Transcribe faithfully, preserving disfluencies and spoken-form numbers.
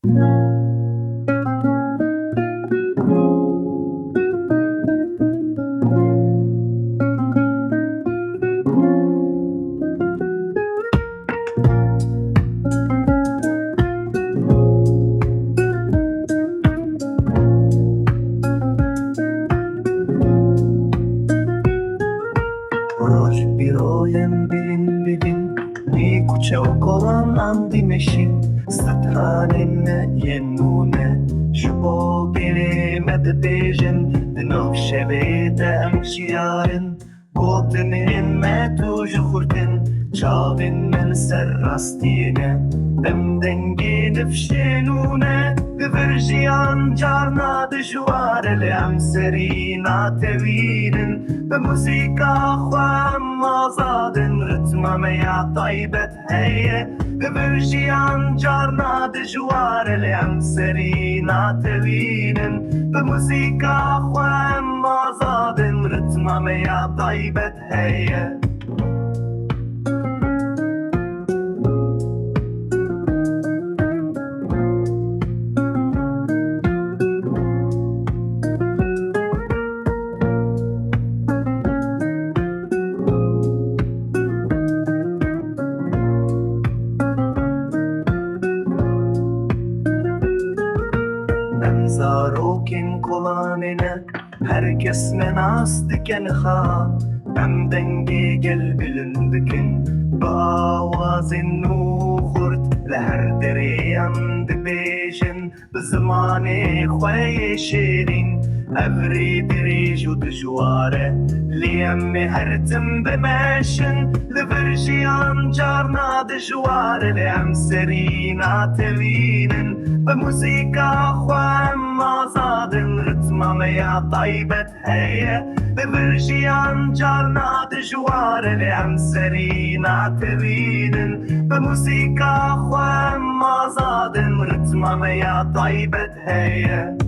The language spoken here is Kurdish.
Roj bi royên bilin bilin, nî kuçe û kolan an dimeşin. Stranên me yên nûne ji bo gelê me dibêjin, di nav şevê de em jiyarin. Gotinên me tu ji xurtin, çavên me li ser rastiyê ne. Em dengê nifşê nûne, di vir jiyan carna dijwar e, lê em serî natewînin. Bi muzîka xwe em azad in, ritma me ya taybet heye. Di vir jiyan carna dijwar e, lê em serî natewînin. Bi muzîka xwe em azad in, ritma me ya taybet heye. Em zarokên kolanê ne, her kes me nas dike niha. Em dengê gel bilind dikin, bi awazên nû xurt li her derê em dibêjin. Bi zimanê xwe yê şêrîn, ev rê dirêj û dijwar e, lê em ê her tim bimeşin. Li vir jiyan carna dijwar e, lê em serî natewînin. Bi muzîka xwe em azad in, ritma me ya taybet heye. Li vir jiyan carna dijwar e, lê em serî natewînin. Bi muzîka xwe em azad in, ritma me ya taybet heye.